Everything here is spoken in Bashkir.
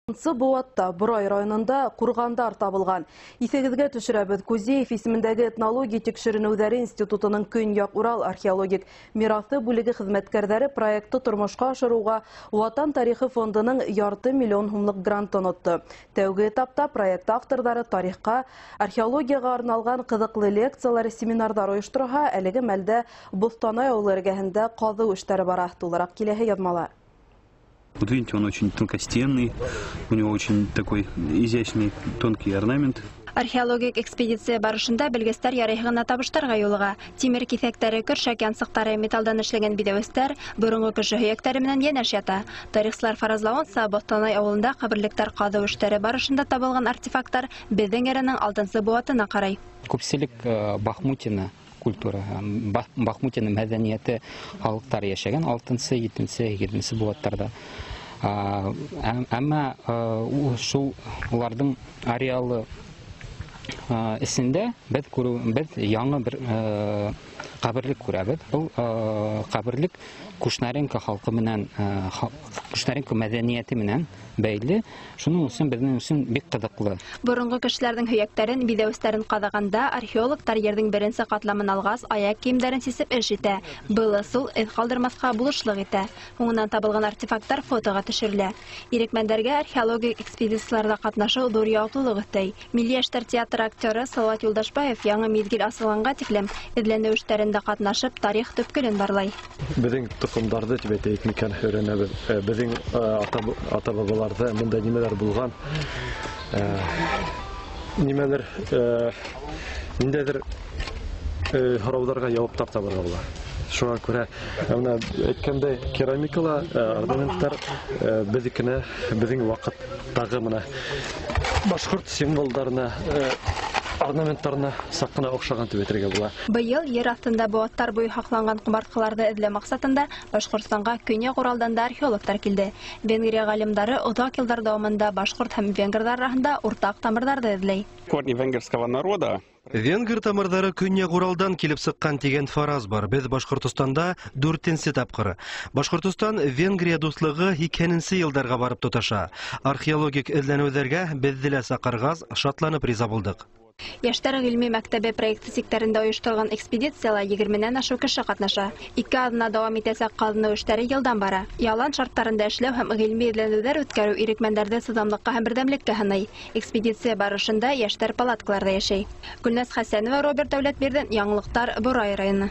Быуатта Борай районында ҡурғандар табылған. Иҫегеҙгә төшөрәбеҙ, Кузеев исемендәге этнология тикшеренеүҙәре институтының Көньяҡ Урал археологик мираҫы бүлеге хеҙмәткәрҙәре проектты тормошҡа ашырыуға Ватан тарихы фондының 500 000 һумлыҡ грантын отто. Тәүге этапта проект авторҙары тарихҡа, археологияға арналған ҡыҙыҡлы лекциялар, семинарҙар ойошторһа, әлеге мәлдә Боҫтанай ауылы эргәһендә ҡаҙыу эштәре бара. Тулыраҡ киләһе яҙмала. Вот видите, он очень тонкостенный, у него очень такой изящный тонкий орнамент. Археологик экспедиция барышында белгестәр ярайһы ғына табыштарға юлыға. Тимер киҫәктәре, көршәк янсыҡтары, металдан эшләнгән биҙәүестәр боронғо кеше һөйәктәре менән йәнәш ята. Тарихсылар фаразлауынса, Боҫтанай ауылында ҡәберлектәр ҡаҙыу эштәре барышында табылған артефакттар беҙҙең эраның алтынсы быуатына ҡарай. Күпселек Бахмутина культура, Бахмутина мәҙәниәте халыҡтары йәшәгән алтынсы, етенсе, һигеҙенсе быуаттарда. Әммә шул уларҙың ареалы эсендә беҙ яңы бер ҡәберлек күрәбеҙ. Был ҡәберлек Кушнаренко халҡы менән, Кушнаренко мәҙәниәте менән бәйле. Шуның өсөн беҙҙең өсөн бик ҡыҙыҡлы. Боронғо кешеләрҙең һөйәктәрен, биҙәүестәрен ҡаҙағанда археологтар ерҙең беренсе ҡатламын алғас, аяҡ кейемдәрен сисеп эш итә. Был ысул эҙ ҡалдырмаҫҡа булышлыҡ итә. Һуңынан табылған артефакттар фотоға төшөрөлә. Ирекмәндәргә археологик экспедицияларҙа ҡатнашыу ҙур яуаплылыҡ өҫтәй. Милли йәштәр театры актеры Салауат Юлдашбаев яңы миҙгел асылғанға тиклем эҙләнеү эштәрендә ҡатнашып, тарих төпкөлөн барлай. Беҙҙең тоҡомдарҙы тип әйтәйек микән, өйрәнәбеҙ. Беҙҙең ата-бабаларҙа бында нимәләр булған, нимәлер, ниндәйҙер һорауҙарға яуаптар табырға була. Шуңа күрә, бына әйткәндәй, керамикала, орнаменттар, беҙҙекенә, беҙҙең ваҡыттағы бына башҡорт символдарына, орнаменттарына саҡ ҡына оҡшаған тип әйтергә була. Быйыл ер аҫтында быуаттар буйы һаҡланған ҡомартҡыларҙы эҙләү маҡсатында Башҡортостанға Көньяҡ Уралдан да археологтар килде. Венгрия ғалимдары оҙаҡ йылдар дауамында башҡорт һәм венгрҙар араһында уртаҡ тамырҙарҙы эҙләй. Корни венгерского народа. Венгр тамырҙары Көньяҡ Уралдан килеп сыҡҡан тигән фараз бар. Беҙ Башҡортостанда дүртенсе тапҡыры. Башҡортостан Венгрия дуҫлығы һикһәненсе йылдарға барып тоташа. Археологик эҙләнеүҙәргә беҙҙе лә саҡырғас, шатланып риза булдыҡ. Йәштәр ғилми мәктәбе проекты сиктәрендә ойошторолған экспедицияла егерменән ашыу кеше ҡатнаша. 2 аҙна дауам итәсәк ҡаҙыныу эштәре йылдан бара. Ялан шарттарында эшләү һәм ғилми эҙләнеүҙәр үткәреү ирекмәндәрҙе сыҙамлыҡҡа һәм берҙәмлеккә һынай. Экспедиция барышында йәштәр палаткаларҙа йәшәй. Гөлназ Хәсәнова, Роберт Дәүләтбирҙин, Яңылыҡтар, Борай районы.